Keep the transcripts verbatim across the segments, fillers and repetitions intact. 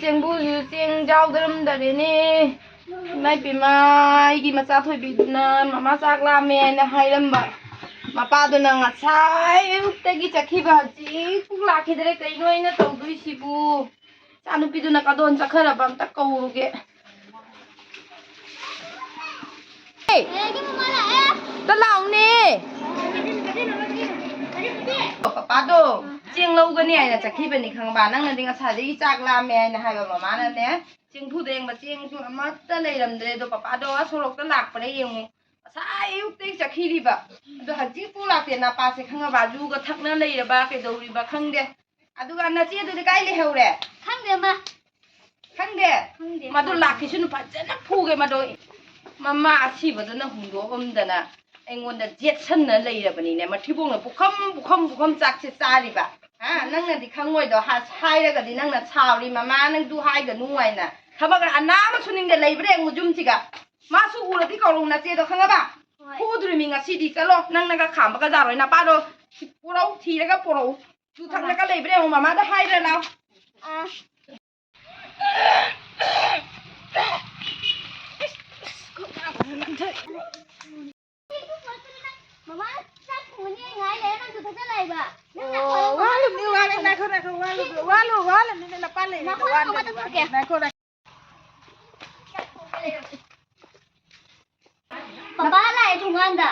ꯆꯦꯡꯕꯨꯁꯨ ꯆꯦꯡ ꯌꯥꯎꯗꯔꯝꯗꯔꯦꯅꯦ꯫ ꯏꯃꯥ ꯏꯄꯦꯝꯃ, ꯑꯩꯒꯤ ꯃꯆꯥ ꯊꯣꯏꯕꯤꯗꯨꯅ "ꯃꯃꯥ ꯆꯥꯛ ꯂꯥꯝꯃꯦ" ꯍꯥꯏꯅ ꯍꯥꯏꯔꯝꯕ꯫ ꯃꯄꯥꯗꯨꯅ ꯉꯁꯥꯏ ꯑꯌꯨꯛꯇꯒꯤ ꯆꯠꯈꯤꯕ, ꯍꯧꯖꯤꯛ ꯄꯨꯡ ꯂꯥꯛꯈꯤꯗ꯭ꯔꯦ꯫ ꯀꯩꯅꯣ ꯑꯩꯅ ꯇꯧꯗꯣꯏꯁꯤꯕꯨ? ꯏꯆꯥꯅꯨꯄꯤꯗꯨꯅ ꯀꯗꯣꯟ ꯆꯠꯈ꯭ꯔꯕ, ꯑꯝꯇ ꯀꯧꯔꯨꯒꯦ꯫ ꯑꯦ, ꯑꯝꯇ ꯂꯥꯛꯎꯅꯦ꯫ ꯄꯄꯥꯗꯣ ꯆꯦꯡ ꯂꯧꯒꯅꯤ ꯍꯥꯏꯅ ꯆꯠꯈꯤꯕꯅꯤ ꯈꯪꯕ? ꯅꯪꯅꯗꯤ ꯉꯁꯥꯏꯗꯒꯤ ꯆꯥꯛ ꯂꯥꯝꯃꯦ ꯍꯥꯏꯅ ꯍꯥꯏꯕ ꯃꯃꯥꯅꯅꯦ꯫ ꯆꯦꯡꯐꯨꯗ ꯌꯦꯡꯕ ꯆꯦꯡꯁꯨ ꯑꯃꯠꯇ ꯂꯩꯔꯝꯗ꯭ꯔꯦ꯫ ꯑꯗꯣ ꯄꯄꯥꯗꯣ ꯑꯥ ꯁꯣꯔꯣꯛꯇ ꯂꯥꯛꯄ꯭ꯔꯥ ꯌꯦꯡꯉꯨ꯫ ꯉꯁꯥꯏ ꯑꯌꯨꯛꯇꯒꯤ ꯆꯠꯈꯤꯔꯤꯕ꯫ ꯑꯗꯣ ꯍꯧꯖꯤꯛꯄꯨ ꯂꯥꯛꯇꯦ꯫ ꯅꯄꯥꯁꯦ ꯈꯪꯉꯕ? ꯌꯨꯒ ꯊꯛꯅ ꯂꯩꯔꯕ ꯀꯩꯗꯧꯔꯤꯕ ꯈꯪꯗꯦ꯫ ꯑꯗꯨꯒ ꯅꯆꯦꯗꯨꯗꯤ ꯀꯥꯏ ꯂꯩꯍꯧꯔꯦ? ꯈꯪꯗꯦ, ꯃꯥ꯫ ꯈꯪꯗꯦ? ꯈꯪꯗꯦ꯫ ꯃꯗꯨ ꯂꯥꯛꯈꯤꯁꯅꯨ, ꯐꯖꯅ ꯐꯨꯒꯦ ꯃꯗꯣ꯫ ꯃꯃꯥ ꯑꯁꯤꯕꯗꯨꯅ ꯍꯨꯟꯗꯣꯛꯑꯝꯗꯅ ꯑꯩꯉꯣꯟꯗ ꯌꯦꯠꯁꯟꯅ ꯂꯩꯔꯕꯅꯤꯅꯦ꯫ ꯃꯊꯤꯕꯣꯡꯅ ꯄꯨꯈꯝ, ꯄꯨꯈꯝ, ꯄꯨꯈꯝ ꯆꯥꯛꯁꯦ ꯆꯥꯔꯤꯕ꯫ ꯍꯥ? ꯅꯪꯅꯗꯤ ꯈꯪꯉꯣꯏꯗꯣ꯫ ꯍꯥ-, ꯍꯥꯏꯔꯒꯗꯤ ꯅꯪꯅ ꯁꯥꯎꯔꯤ, "ꯃꯃꯥ, ꯅꯪꯗꯨ ꯍꯥꯏꯒꯅꯨ" ꯍꯥꯏꯅ꯫ ꯊꯕꯛ ꯑꯅꯥ ꯑꯃ ꯁꯨꯅꯤꯡꯗ ꯂꯩꯕ꯭ꯔꯥ ꯌꯦꯡꯉꯨ ꯌꯨꯝꯁꯤꯒ꯫ ꯃꯥꯁꯨ ꯎꯔꯗꯤ ꯀꯧꯔꯧ ꯅꯆꯦꯗꯣ, ꯈꯪꯉꯕ? ꯍꯣꯏ꯫ ꯐꯨꯗꯣꯔꯤꯃꯤ ꯉꯁꯤꯗꯤ꯫ ꯆꯠꯂꯣ, ꯅꯪꯅꯒ ꯈꯥꯝꯕꯒ ꯌꯥꯔꯣꯏ꯫ ꯅꯄꯥꯗꯣ ꯄꯨꯔꯧ, ꯊꯤꯔꯒ ꯄꯨꯔꯧ꯫ ꯆꯨ ꯊꯛꯂꯒ ꯂꯩꯕ꯭ꯔꯥ ꯌꯦꯡꯉꯣ, ꯃꯃꯥꯗ ꯍꯥꯏꯔ ꯂꯥꯎ꯫ ꯑꯥ꯫ ꯃꯃꯥ, ꯆꯥꯛ ꯊꯣꯡꯉꯅꯤ ꯑꯩ ꯉꯥꯏ ꯂꯩꯔ ꯅꯪ ꯆꯨ ꯊꯛꯆꯜꯂꯛꯏꯕ꯫ ꯅꯪ ꯅꯈꯣꯏ ꯑꯣ, ꯋꯥꯠꯂꯤꯕꯅꯤ, ꯋꯥꯠꯂꯤ, ꯉꯥꯏꯈꯣ, ꯉꯥꯏꯈꯣ, ꯋꯥꯠꯂꯤ, ꯋꯥꯠꯂꯨ, ꯋꯥꯠꯂꯤꯕꯅꯤꯅꯦ, ꯅꯄꯥ ꯂꯩꯔꯤꯗꯣ ꯅꯈꯣꯏ ꯋꯥꯠꯂꯤꯕꯅꯤ, ꯃꯃꯥ ꯋꯥꯠꯂꯤ, ꯊꯣꯛꯀꯦ꯫ ꯉꯥꯏꯈꯣ, ꯉꯥꯏꯈꯣ꯫ ꯄꯄꯥ ꯂꯥꯛꯑꯦ ꯊꯣꯡꯒꯥꯟꯗ꯫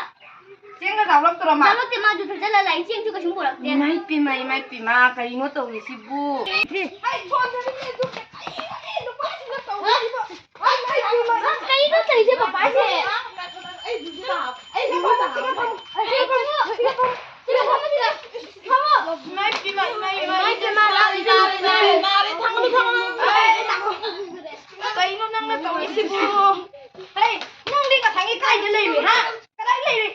ꯆꯦꯡꯒ ꯆꯥꯎꯔꯛꯇ꯭ꯔꯣ ꯃꯥ? ꯆꯥꯎꯔꯛꯇꯦ, ꯃꯥ ꯖꯨ ꯊꯛꯆꯜꯂ ꯂꯥꯛꯑꯦ, ꯆꯦꯡꯁꯨ ꯀꯩꯁꯨꯝ ꯄꯨꯔꯛꯇꯦ꯫ ꯏꯃꯥꯏ ꯄꯦꯝꯃ, ꯏꯃꯥꯏ ꯄꯦꯝꯃ, ꯀꯔꯤꯅꯣ ꯇꯧꯔꯤꯁꯤꯕꯨ? ꯍꯩ, ꯁꯣꯝꯗꯅꯤꯅꯦ, ꯑꯗꯨ ꯀꯩꯅꯣꯅꯦ, ꯅꯨꯄꯥꯁꯤꯅ ꯇꯧꯔꯤꯁꯤꯕꯣ? ꯏꯃꯥꯏ ꯄꯦꯝꯃ, ꯀꯩꯅꯣ ꯇꯧꯔꯤꯁꯦ ꯄꯄꯥꯁꯦ? ꯑꯩ ꯖꯨ ꯇꯥ-, ꯑꯩ ꯖꯨ ꯇꯥ-, ꯑꯩ ꯖꯨ ꯇꯥ-, ꯁꯤꯗ ꯐꯝꯃꯣ, ꯁꯤꯗ ꯐꯝꯃꯣ, ꯁꯤꯗ ꯐꯝꯃꯣ꯫ ꯏꯃꯥꯏ ꯄꯦꯝꯃ, ꯏꯃꯥꯏ, ꯏꯃꯥꯏ, ꯏꯃꯥꯏ ꯄꯦꯝꯃ, ꯅꯥꯔꯦ, ꯅꯥꯔꯦ, ꯅꯥꯔꯦ, ꯅꯥꯔꯦ, ꯊꯝꯃꯣ, ꯊꯝꯃꯣ, ꯊꯝꯃꯣ꯫ ꯑꯩ ꯂꯥꯛꯑꯣ꯫ ꯀꯩꯅꯣ ꯅꯪꯅ ꯇꯧꯔꯤꯁꯤꯕꯨ? ꯍꯩ, ꯅꯪꯗꯤ ꯉꯁꯥꯏꯒꯤ ꯀꯥꯏꯗ ꯂꯩꯔꯨꯏ, ꯍꯥ? ꯀꯗꯥꯏ ꯂꯩꯔꯨꯏ?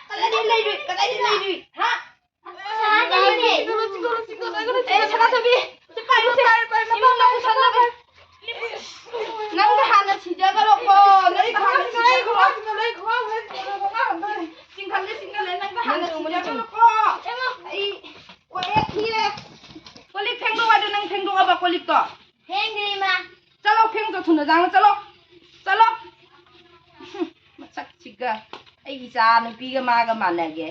ꯀꯗꯥꯏꯗ ꯂꯩꯔꯨꯏ? ꯀꯗꯥꯏꯗ ꯂꯩꯔꯨꯏ? ꯍꯥ? ꯑꯦ, ꯁꯅꯥꯊꯣꯏꯕꯤ, ꯁꯤ ꯄꯥꯏꯌꯨꯁꯦ꯫ ꯏꯃꯨꯡꯗ ꯄꯨꯁꯜꯂꯒ꯫ ꯅꯪꯗ ꯍꯥꯟꯅ ꯁꯤꯖꯈ꯭ꯔꯣꯀꯣ, ꯅꯪꯗ ꯍꯥꯟꯅ ꯁꯤꯖꯈ꯭ꯔꯣ꯫ ꯆꯤꯡꯈꯠꯂꯦ, ꯆꯤꯡꯈꯠꯂꯦ, ꯅꯪꯗ ꯍꯥꯟꯅ ꯁꯤꯖꯈ꯭ꯔꯣꯀꯣ꯫ ꯑꯩ ꯋꯥꯔꯦ, ꯊꯤꯔꯦ꯫ ꯀꯣꯜ ꯂꯤꯛ ꯐꯦꯡꯗꯣꯛꯑꯣ ꯍꯥꯏꯗꯣ, ꯅꯪ ꯐꯦꯡꯗꯣꯛꯑꯕ ꯀꯣꯜ ꯂꯤꯛꯇꯣ? ꯐꯦꯡꯗ꯭ꯔꯤ, ꯏꯃꯥ꯫ ꯆꯠꯂꯣ, ꯐꯦꯡ ꯆꯠꯊꯨꯅ ꯆꯥꯡꯅ ꯆꯠꯂꯣ꯫ ꯆꯠꯂꯣ꯫ ꯃꯁꯛꯁꯤꯒ ꯑꯩ ꯏꯆꯥ ꯅꯨꯄꯤꯒ ꯃꯥꯒ ꯃꯥꯟꯅꯒꯦ꯫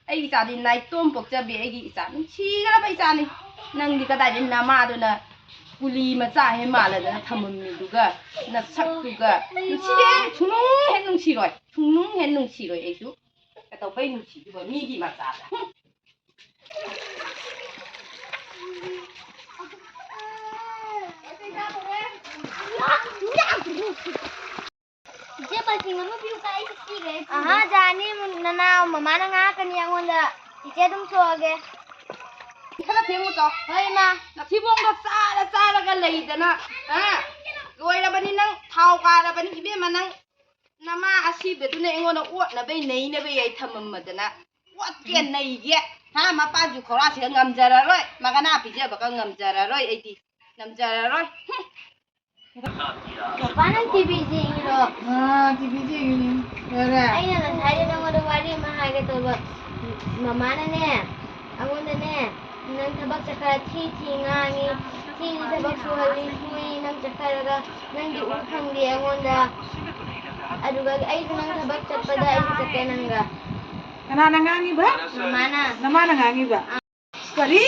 ꯑꯩ ꯏꯆꯥꯗꯤ ꯅꯥꯏꯇꯣꯝ ꯄꯣꯛꯆꯕꯤ, ꯑꯩꯒꯤ ꯏꯆꯥ ꯅꯨꯡꯁꯤꯈ꯭ꯔꯕ ꯏꯆꯥꯅꯤ꯫ ꯅꯪꯗꯤ ꯀꯗꯥꯏꯗꯩ ꯅꯃꯥꯗꯨꯅ ꯀꯨꯂꯤ ꯃꯆꯥ ꯍꯦꯛ ꯃꯥꯜꯂꯗꯅ ꯊꯝꯃꯝꯃꯤꯗꯨꯒ, ꯅꯁꯛꯇꯨꯒ ꯅꯨꯡꯁꯤꯗꯦ꯫ ꯁꯨꯡꯅꯨꯡ ꯍꯦꯛ ꯅꯨꯡꯁꯤꯔꯣꯏ, ꯁꯨꯡꯅꯨꯡ ꯍꯦꯛ ꯅꯨꯡꯁꯤꯔꯣꯏ ꯑꯩꯁꯨ꯫ ꯀꯩꯗꯧꯕꯩ ꯅꯨꯡꯁꯤꯗꯨꯕ ꯃꯤꯒꯤ ꯃꯆꯥꯗ? ꯍꯨꯝ꯫ ꯏꯆꯦ, ꯕꯥꯜꯇꯤꯟ ꯑꯃ ꯄꯤꯌꯨꯀ, ꯑꯩ ꯄꯤꯈ꯭ꯔꯦ꯫ ꯑꯍꯥ, ꯖꯥꯅꯤ, ꯅꯅꯥꯎ ꯃꯃꯥꯅ ꯉꯥꯡꯉꯛꯀꯅꯤ ꯑꯩꯉꯣꯟꯗ꯫ ꯏꯆꯦ ꯑꯗꯨꯝ ꯊꯣꯛꯑꯒꯦ꯫ ꯈꯔ ꯐꯦꯡꯉꯨ ꯆꯣ꯫ ꯍꯣꯏ, ꯏꯃꯥ꯫ ꯅꯊꯤꯕꯣꯡꯗꯣ ꯆꯥꯔ ꯆꯥꯔꯒ ꯂꯩꯗꯅ, ꯍꯥ? ꯂꯣꯏꯔꯕꯅꯤ ꯅꯪ, ꯊꯥꯎ ꯀꯥꯔꯕꯅꯤ ꯏꯕꯦꯝꯃ ꯅꯪ꯫ ꯅꯃꯥ ꯑꯁꯤꯕꯗꯨꯅ ꯑꯩꯉꯣꯟꯗ ꯑꯣꯠꯅꯕꯩ ꯅꯩꯅꯕꯩ ꯑꯩ ꯊꯝꯃꯝꯃꯗꯅ꯫ ꯑꯣꯠꯀꯦ ꯅꯩꯒꯦ꯫ ꯍꯥ, ꯃꯄꯥꯁꯨ ꯈꯧꯔꯥꯁꯤꯒ ꯉꯝꯖꯔꯔꯣꯏ꯫ ꯃꯒꯅꯥ ꯄꯤꯖꯕꯒ ꯉꯝꯖꯔꯔꯣꯏ ꯑꯩꯗꯤ꯫ ꯉꯝꯖꯔꯔꯣꯏ꯫ ꯍꯨꯝ꯫ ꯄꯄꯥ, ꯅꯪ ꯇꯤꯚꯤ ꯌꯦꯡꯉꯤꯔꯣ? ꯑꯥ, ꯇꯤꯚꯤ ꯌꯦꯡꯉꯤꯅꯤ꯫ ꯌꯥꯔꯦ꯫ ꯑꯩꯅ ꯉꯁꯥꯏꯗꯩ ꯅꯉꯣꯟꯗ ꯋꯥꯔꯤ ꯑꯃ ꯍꯥꯏꯒꯦ ꯇꯧꯕ꯫ ꯃꯃꯥꯅꯅꯦ, ꯑꯩꯉꯣꯟꯗꯅꯦ, ꯅꯪ ꯊꯕꯛ ꯆꯠꯈ꯭ꯔ ꯊꯤ ꯊꯤ ꯉꯥꯡꯉꯤ, ꯊꯤ ꯊꯕꯛ ꯁꯨꯍꯜꯂꯤ, ꯁꯨꯏ, ꯅꯪ ꯆꯠꯈ꯭ꯔꯒ ꯅꯪꯗꯤ ꯎ ꯐꯪꯗꯦ ꯑꯩꯉꯣꯟꯗ꯫ ꯑꯗꯨꯒ ꯑꯩꯁꯨ ꯅꯪ ꯊꯕꯛ ꯆꯠꯄꯗ ꯑꯩꯁꯨ ꯆꯠꯀꯦ ꯅꯪꯒ꯫ ꯀꯅꯥꯅ ꯉꯥꯡꯉꯤꯕ? ꯃꯃꯥꯅ꯫ ꯅꯃꯥꯅ ꯉꯥꯡꯉꯤꯕ? ꯑꯥ꯫ ꯀꯔꯤ?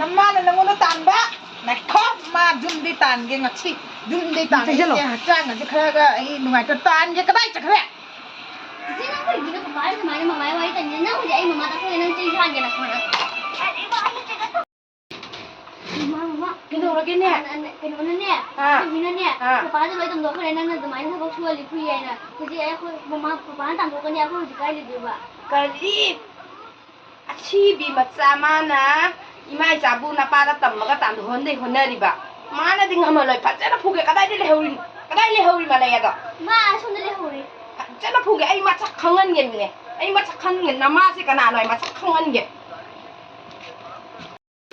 ꯅꯃꯥꯅ ꯅꯪꯉꯣꯟꯗ ꯇꯥꯟꯕ? ꯉꯥꯏꯈꯣ, ꯃꯥ ꯌꯨꯝꯗꯤ ꯇꯥꯟꯒꯦ ꯉꯁꯤ꯫ ꯌꯨꯝꯗꯤ ꯇꯥꯟꯒꯦ꯫ ꯆꯪꯁꯤꯜꯂꯣ꯫ ꯏꯆꯦ ꯍꯛꯆꯥꯡꯒꯁꯦ ꯈꯔꯒ ꯑꯩ ꯅꯨꯡꯉꯥꯏꯇ ꯇꯥꯟꯒꯦ꯫ ꯀꯗꯥꯏ ꯆꯠꯈ꯭ꯔꯦ? ꯏꯆꯦ, ꯅꯪ ꯀꯔꯤꯒꯤꯅꯣ ꯄꯄꯥ ꯑꯗꯨꯃꯥꯏꯅ ꯃꯃꯥꯏ ꯋꯥꯔꯤ ꯇꯧꯔꯤꯁꯦ? ꯅꯪ ꯍꯧꯖꯤꯛ ꯑꯩ ꯃꯃꯥ ꯇꯥꯛꯊꯣꯛꯑꯦ, ꯅꯪ ꯆꯩ ꯆꯥꯒꯦ ꯅꯪ꯫ ꯃꯃꯥ, ꯃꯃꯥ꯫ ꯀꯩꯗꯧꯔꯒꯦꯅꯦ? ꯑ, ꯑ, ꯀꯩꯅꯣꯅꯅꯦ, ꯑꯥ꯫ ꯑꯩꯈꯣꯏ ꯃꯤꯅꯅꯦ, ꯑꯥ꯫ ꯄꯄꯥꯗ ꯂꯣꯏ ꯇꯝꯊꯣꯛꯈ꯭ꯔꯦ, ꯅꯪꯅ ꯑꯗꯨꯃꯥꯏꯅ ꯊꯕꯛ ꯁꯨꯍꯜꯂꯤ ꯐꯨꯏ ꯍꯥꯏꯅ꯫ ꯍꯧꯖꯤꯛ ꯑꯩꯈꯣꯏ ꯃꯃꯥ, ꯄꯄꯥꯅ ꯇꯥꯟꯊꯣꯛꯀꯅꯤ, ꯑꯩꯈꯣꯏ ꯍꯧꯖꯤꯛ ꯀꯥꯏ ꯂꯩꯗꯣꯏꯕ? ꯀꯔꯤ? ꯑꯁꯤꯕꯤ ꯃꯆꯥ ꯃꯥꯅ ꯏꯃꯥ ꯏꯆꯥꯕꯨ ꯅꯄꯥꯗ ꯇꯝꯃꯒ ꯇꯥꯟꯊꯣꯛꯍꯟꯗꯦ ꯍꯣꯠꯅꯔꯤꯕ꯫ ꯃꯥꯅꯗꯤ ꯉꯝꯍꯜꯂꯣꯏ꯫ ꯐꯖꯅ ꯐꯨꯒꯦ꯫ ꯀꯗꯥꯏꯗ ꯂꯩꯍꯧꯔꯤ? ꯀꯗꯥꯏ ꯂꯩꯍꯧꯔꯤ ꯃꯥꯂꯩ ꯑꯗꯣ? ꯃꯥ ꯑꯁꯣꯝꯗ ꯂꯩꯍꯧꯔꯤ꯫ ꯐꯖꯅ ꯐꯨꯒꯦ꯫ ꯑꯩ ꯃꯁꯛ ꯈꯪꯍꯟꯒꯦꯅꯦ꯫ ꯑꯩ ꯃꯁꯛ ꯈꯪꯍꯟꯒꯦ꯫ ꯅꯃꯥꯁꯦ ꯀꯅꯥꯅꯣ ꯑꯩ ꯃꯁꯛ ꯈꯪꯍꯟꯒꯦ꯫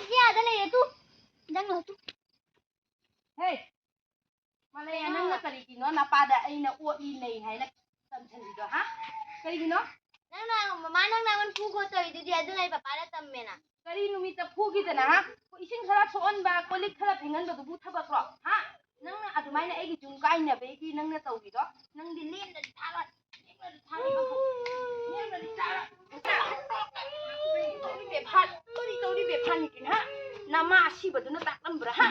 ꯏꯆꯦ ꯑꯥꯗ ꯂꯩꯔꯦ ꯇꯨ꯫ ꯅꯪ ꯂꯥꯛꯑꯣ ꯇꯨ꯫ ꯍꯦ, ꯃꯥꯂꯩ, ꯀꯩꯅꯣ? ꯅꯪꯅ ꯀꯔꯤꯒꯤꯅꯣ ꯅꯄꯥꯗ ꯑꯩꯅ ꯑꯣꯠꯂꯤ ꯅꯩ ꯍꯥꯏꯅ ꯇꯝꯁꯤꯜꯂꯤꯗꯣ, ꯍꯥ? ꯀꯔꯤꯒꯤꯅꯣ? ꯅꯪꯅ ꯃꯃꯥ ꯅꯪꯅ ꯑꯩꯉꯣꯟꯗ ꯐꯨ ꯈꯣꯠ ꯇꯧꯔꯤꯗꯨꯗꯤ ꯑꯗꯨꯅ ꯑꯩ ꯄꯄꯥꯗ ꯇꯝꯃꯦꯅ꯫ ꯀꯔꯤ ꯅꯨꯃꯤꯠꯇ ꯐꯨꯈꯤꯗꯅ, ꯍꯥ? ꯏꯁꯤꯡ ꯈꯔ ꯁꯣꯛꯍꯟꯕ, ꯀꯣꯜ ꯂꯤꯛ ꯈꯔ ꯐꯦꯡꯍꯟꯕꯗꯨꯕꯨ ꯊꯕꯛꯔꯣ, ꯍꯥ? ꯅꯪꯅ ꯑꯗꯨꯃꯥꯏꯅ ꯑꯩꯒꯤ ꯌꯨꯝ ꯀꯥꯏꯅꯕꯒꯤ ꯅꯪꯅ ꯇꯧꯔꯤꯗꯣ? ꯅꯪꯗꯤ ꯂꯦꯝꯅꯗꯤ ꯊꯥꯔꯣꯏ, ꯂꯦꯝꯅꯗꯤ ꯊꯥꯔꯣꯏ ꯅꯪꯕꯨ꯫ ꯂꯦꯝꯅꯗꯤ ꯊꯥꯔꯣꯏ꯫ ꯀꯔꯤ ꯇꯧꯔꯤ ꯕꯦꯐꯥꯟ, ꯀꯔꯤ ꯇꯧꯔꯤ ꯕꯦꯐꯥꯟꯅꯤ ꯀꯩꯅꯣ, ꯍꯥ? ꯅꯃꯥ ꯑꯁꯤꯕꯗꯨꯅ ꯇꯥꯛꯂꯝꯕ꯭ꯔꯥ, ꯍꯥ?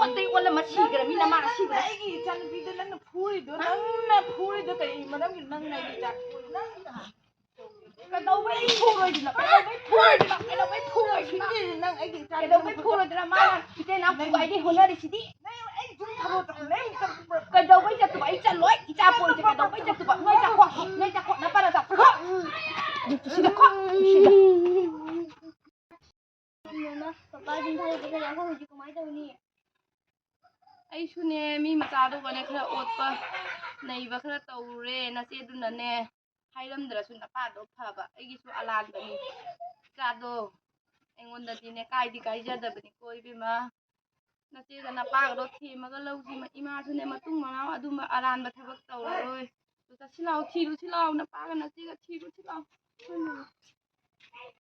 ꯑꯣꯟꯗꯩ ꯑꯣꯜꯂꯝꯃ ꯁꯤꯈ꯭ꯔꯃꯤ ꯅꯃꯥ ꯑꯁꯤꯕꯗ꯫ ꯑꯩꯒꯤ ꯏꯆꯥꯅꯨꯄꯤꯗ ꯅꯪꯅ ꯐꯨꯔꯤꯗꯣ, ꯅꯪꯅ ꯐꯨꯔꯤꯗꯣ ꯀꯔꯤ ꯃꯔꯝꯒꯤꯅꯣ? ꯅꯪꯅ ꯑꯩꯒꯤ ꯏꯆꯥ ꯐꯨꯔꯤꯗꯣ? ꯅꯪ ꯀꯩꯗꯧꯕꯩ ꯐꯨꯔꯣꯏꯗꯣꯏꯅꯣ? ꯀꯩꯗꯧꯕꯩ ꯐꯨꯔꯣꯏꯗꯣꯏꯅꯣ? ꯀꯩꯗꯧꯕꯩ ꯐꯨꯔꯣꯏꯗꯣꯏꯅꯣ? ꯁꯤꯗꯤ ꯅꯪ ꯑꯩꯒꯤ ꯏꯆꯥ ꯀꯩꯗꯧꯕꯩ ꯐꯨꯔꯣꯏꯗꯣꯏꯅꯣ? ꯃꯥꯅ ꯏꯆꯦ ꯅꯥꯎ ꯅꯪ ꯈ꯭ꯋꯥꯏꯗꯒꯤ ꯍꯣꯠꯅꯔꯤꯁꯤꯗꯤ꯫ ꯅꯪ ꯑꯩ ꯌꯨꯝ ꯊꯥꯗꯣꯛꯑ ꯆꯠꯈ꯭ꯔꯣ꯫ ꯅꯪ ꯆꯠꯈ꯭ꯔꯣ꯫ ꯀꯩꯗꯧꯕꯩ ꯆꯠꯇꯨꯕ? ꯑꯩ ꯆꯠꯂꯣꯏ꯫ ꯏꯆꯥ ꯄꯣꯟꯁꯦ ꯀꯩꯗꯧꯕꯩ ꯆꯠꯇꯨꯕ? ꯅꯣꯏ ꯆꯠꯈꯣ꯫ ꯅꯣꯏ ꯆꯠꯈꯣ꯫ ꯅꯄꯥꯅ ꯆꯠꯈ꯭ꯔꯣ꯫ ꯁꯤꯗ ꯈꯣ꯫ ꯁꯤꯗ꯫ ꯃꯃꯥ, ꯄꯄꯥ ꯌꯨꯝ ꯊꯥꯗꯣꯛꯄ ꯆꯠꯂꯦ꯫ ꯑꯩꯈꯣꯏ ꯍꯧꯖꯤꯛ ꯀꯃꯥꯏꯅ ꯇꯧꯅꯤ? ꯑꯩꯁꯨꯅꯦ, ꯃꯤ ꯃꯆꯥꯗꯨꯒꯅꯦ ꯈꯔ ꯑꯣꯠꯄ ꯅꯩꯕ ꯈꯔ ꯇꯧꯔꯨꯔꯦ꯫ ꯅꯆꯦꯗꯨꯅꯅꯦ ꯍꯥꯏꯔꯝꯗ꯭ꯔꯁꯨ ꯅꯄꯥꯗꯣ ꯐꯕ꯫ ꯑꯩꯒꯤꯁꯨ ꯑꯂꯥꯟꯕꯅꯤ꯫ ꯏꯆꯥꯗꯣ ꯑꯩꯉꯣꯟꯗꯗꯤꯅꯦ ꯀꯥꯏꯗꯤ ꯀꯥꯏꯖꯗꯕꯅꯤꯀꯣ ꯏꯕꯦꯝꯃ꯫ ꯅꯆꯦꯒ ꯅꯄꯥꯒꯗꯣ ꯊꯦꯝꯃꯒ ꯂꯧꯁꯤ꯫ ꯏꯃꯥꯁꯨꯅꯦ ꯃꯇꯨꯡ ꯃꯅꯥꯎ ꯑꯗꯨꯝꯕ ꯑꯔꯥꯟꯕ ꯊꯕꯛ ꯇꯧꯔꯔꯣꯏ꯫ ꯑꯗꯨ ꯆꯠꯁꯤ ꯂꯥꯛꯑꯣ, ꯊꯤꯔꯨꯁꯤ ꯂꯥꯛꯑꯣ, ꯅꯄꯥꯒ ꯅꯆꯦꯒ ꯊꯤꯔꯨꯁꯤ ꯂꯥꯛꯑꯣ꯫